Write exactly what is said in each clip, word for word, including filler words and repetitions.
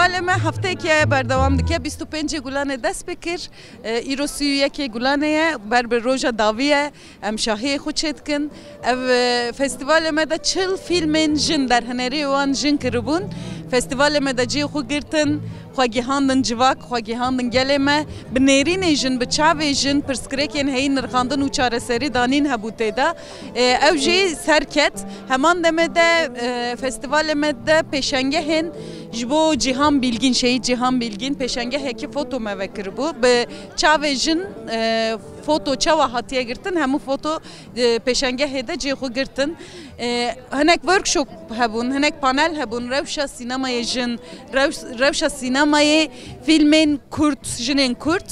Festivalê me hefteyekê berdewam dike. Bîst û pêncê Gulanê dest pê kir. E, îro sî û yekê Gulanê ye. Ber bi roja dawî ye. Em şahiyê xwe çêdikin. Ev, e, festivalê me de çil fîlmên jin, derhineriyê wan jin kiribûn. Festivalê me de cihê xwe girtin, xwe gihandin civak, xwe gihandin gelê me. Bi nêrînê jin, bi çavê jin, pirsgirêkên heyî nirxandin û çareserî danîn hebû tê de. E, ew jî serket. Heman demê de, e, festivalê me de pêşengehên ji bo Cîhan Bîlgîn, Şehîd Cîhan Bîlgîn pêşengehekî foto me vekiribû. Bi çavê jin, e, foto çawa hatiye girtin, hemû foto, e, pêşengehê de cihê xwe girtin. E, hinek workshop hebûn, hinek panel hebûn, rewşa sînemayê jin, rew-, rewşa sînemayê fîlmên Kurd, jinên Kurd.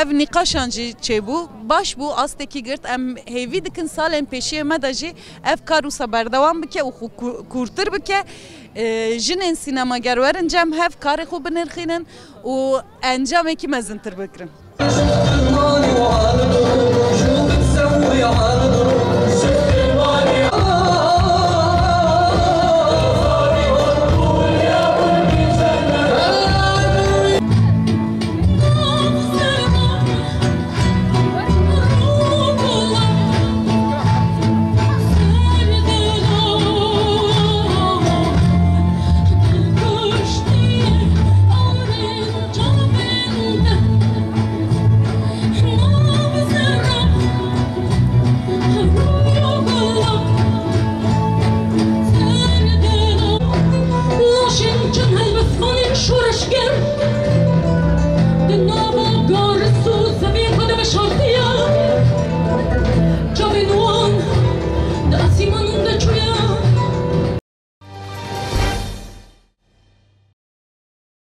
Ev nîqaşan jî çêbû. Baş bû, astekî girt. Em hêvî dikin salên pêşiyê me de jî ev kar wisa berdewam bike û xwe ku-, kûrtir bike. E, jinên sînemager werin cem hev karê xwe binirxînin û encamekî mezintir bikirin.